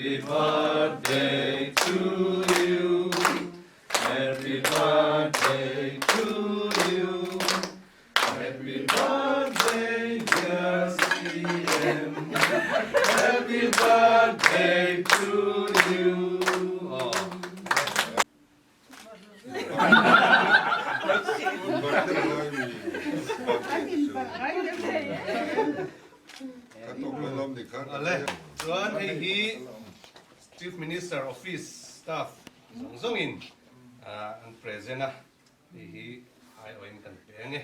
Happy birthday to you Happy birthday to you Happy birthday dear CM Happy birthday to you Aw. Ale chuan hei hi Chief Minister Office staff zawng zawngin an present a, hei hi aiawhin kan pe ang e.